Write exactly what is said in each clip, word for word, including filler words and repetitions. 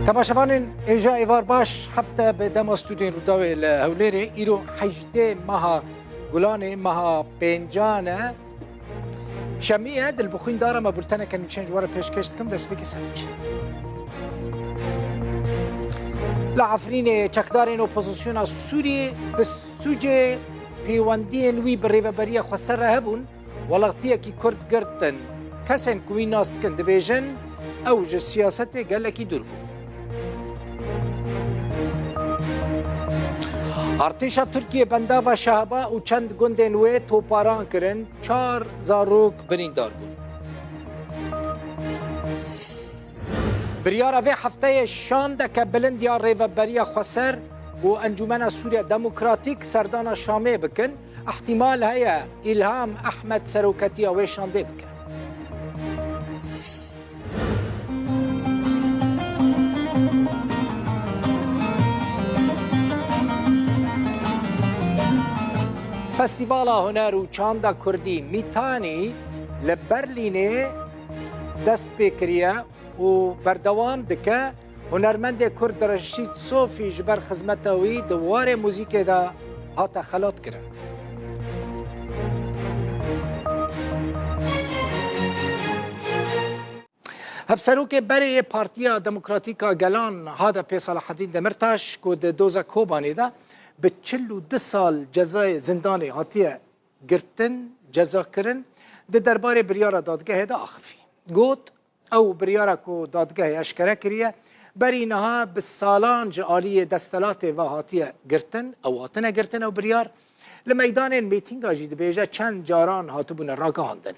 Temaşevanên hêja êvar baş, hefte bi dema stûdyoyên Rûdawê li Hewlêrê, îro hejdê meha Gulanê, meha pêncan e. Şemî ye, dilbixwîn dara me bulteneke nûçeyên ji we re pêşkêş dikim, destpêkê ser nûçe. Li Efrînê çekdarên opozisyona Sûriyê bi sûcê pêwendiyên wî bi Rêveberiya Xweser re hebûn, welatiyekî Kurd girtin. Kesên ku wî nas dikin dibêjin, ew ji siyasetê gelekî dûr bû. Artêşa Tirkiyê bendava Şehba û çend gundên wê toparan kirin, çar zarok birîndar bûn. Biryara vê hefteyê şandeke bilind ya Rêveberiya Xweser û Encûmena Sûriya Demokratîk serdana Şamê bikin. Îhtimal heye Îlham Ehmed seroketiya wê şandê bike. Festîvala Huner û Çanda Kurdî Mîtanî li Berlînê dest pê kiriye û berdewam dike. Hunermendê Kurd Reşîd Sofî ji ber xizmeta wî di warê muzîkê de hate xelatkirin. Hevserokê berê yê Partiya Demokratîk a Gelan, H D P, Selahedîn Demirtaş, ku di doza Kobanê de bi çil û du sal cezayê zindanê hatiye girtin, cezakirin, di derbarê biryara dadgehê de axifî. Got, ew biryara ku dadgehê eşkere kiriye, berî niha bi salan ji aliyê desthilatê ve hatiye girtin, ew hatine girtin ew biryar. Li meydanên mîtînga jî dibêje çend caran hatibûne ragihandin.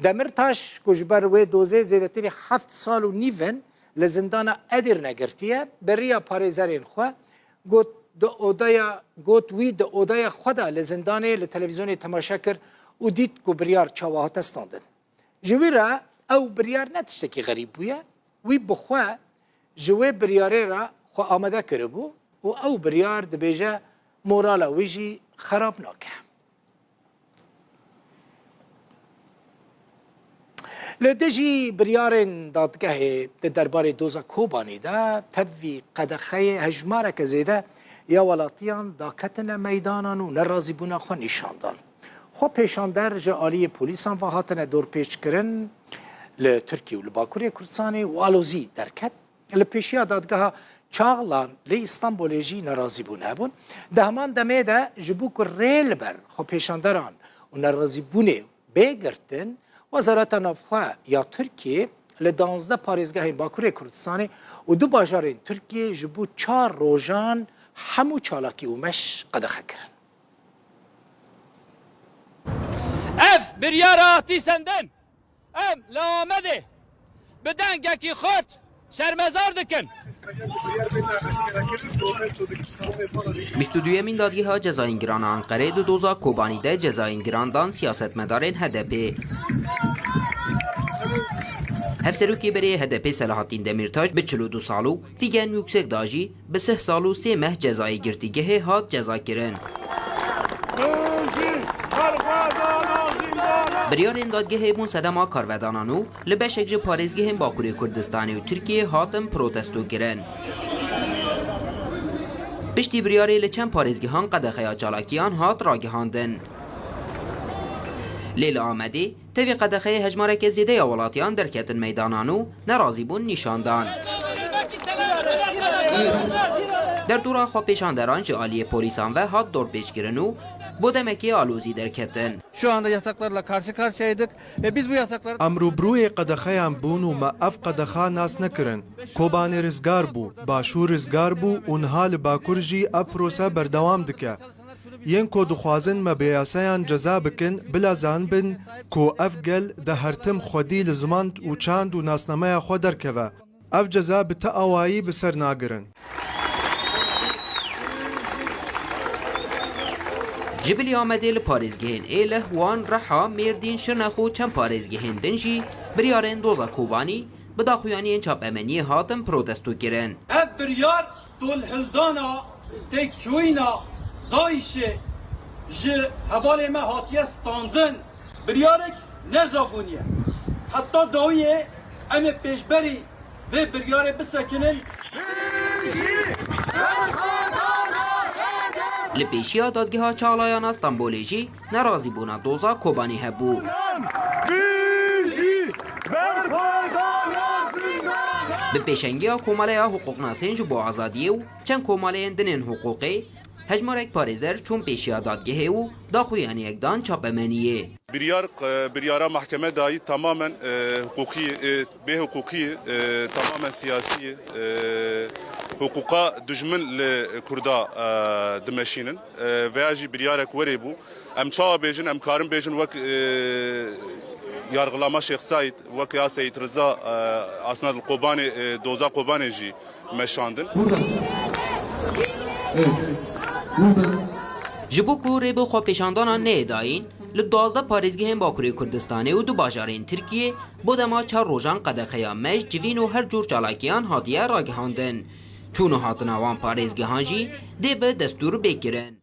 Demirtaş ku ji ber wê dozê zêdetirî heft sal û nîv in li zindana Edîrne girtiye, bi riya parêzerên xwe got, di odaya, got wî di odaya xwe de li zindanê li televîzyonê temaşe kir û dît ku biryar çawa hate standin. Ji wî re ew biryar ne tiştekî xerîb bûye, wî bi xwe ji wê biryarê re xwe amade kiribû û ew biryar dibêje morala wî jî xerab nake. Li dijî biryarên dadgehê di derbarê doza Kobanî de tevî qedexeyê hejmareke zêde ya welatiyan daketine meydanan û nerazîbûna xwe nîşan dan. Xwepêşander ji aliyê polîsan ve hatine dorpêçkirin li Tirkiyê û li Bakurê Kurdistanê û alozî derket. Li pêşiya dadgeha Çağlan li Îstanbulê jî nerazîbûn hebûn. Di heman demê de ji bo ku rê li ber xwepêşanderan û nerazîbûnê bê girtin, Wezareta Navxwe ya Tirkiyê li duwazdeh parêzgehên Bakurê Kurdistanê û du bajarên Tirkiyê ji bo çar rojan hemû çalakî û meş qedexe kirin. Ev biryara hatî sendin. Em li Amedê bi dengekî xurt şermezar dikin. Bîst û duyemîn Dadgeha Cezayên Giran a Enqerê di doza Kobanî de cezayên giran dan siyasetmedarên H D P. Hevserokê berê H D P Selahattin Demirtaş bi çil û du sal û Figen Yüksekdağ jî bi sih sal û sê meh cezayê girtîgehê hat cezakirin. Biryarên dadgehê bûn sedema karvedanan û li beşek ji parêzgehên Bakurê Kurdistanê û Tirkiyê hatin protestokirin. Piştî biryarê li çend parêzgehan qedexeya çalakiyan hat ragihandin. Lê li Amedê tevî qedexeyê hejmareke zêde ya welatiyan derketin meydanan û nerazîbûn nîşan dan. Derdora xwepêşanderan ji aliyê polîsan ve hat dorpêçkirin û bo demekê alozî derketin. Şu anda yasaklarla karşı karşıyaydık ve biz bu yasakları Em rûbirûyê qedexeyan bûn û me ev qedexa nas nekirin. Kobanê rizgar bû, Başûr rizgar bû û niha li Bakur jî ev prose berdewam dike. Yên ku dixwazin me bi yasayan ceza bikin, bila zanibin ku ev gel di her tim xwedî li ziman û çand û nasnameya xwe derkeve. Ev ceza bi ti awayî bi ser nagirin. Ji bilî Amedê li parêzgehên Êlih, Wan, Reha, Mêrdîn, Şirnex û çend parêzgehên din jî biryarên doza Kobanî bi daxuyaniyên çapemeniyê hatin protestokirin. Ev biryar tolhildana têkçûyîna DAIŞê ji hevalê me hatiye standin. Biryarek nezabûnî ye. Heta dawiyê em ê pêşberî vê biryarê bisekinin. Li pêşiya dadgeha Çağlayan a Stenbolê jî nerazîbûna doza Kobanê hebû. Bi pêşengiya Komeleya Hiqûqnasên ji bo Azadiyê û çend komeleyên din ên hiqûqê, hejmarek parêzer çûn pêşiya dadgehê û daxuyaniyek dan çapemeniyê. Biryar, e, biryara mahkeme dayî tamamen, e, hiqûqî, e, bêhiqûqî, e, tamamen siyasî, e, hiqûqa dijmin li Kurda, e, dimeşînin. E, veya jî biryarek werê bû. Em çawa bêjin, em karin bêjin wek, e, yargılama Şêx Seîd, wek ya Seîd Riza, e, asna li Kobanê, e, doza Kobanê jî meşandin. Burada. Evet. Burada. Ji bo ku rê bi xwepêşandana neyê dayîn, li duwazdeh parêzgehên Bakurê Kurdistanê û du bajarên Tirkiyê bo dema çar rojan qedexeya mej, civîn û her cûr çalakiyan hatiye ragihandin. Çûn û hatina wan parêzgehan jî dê bi destûr bê kirin.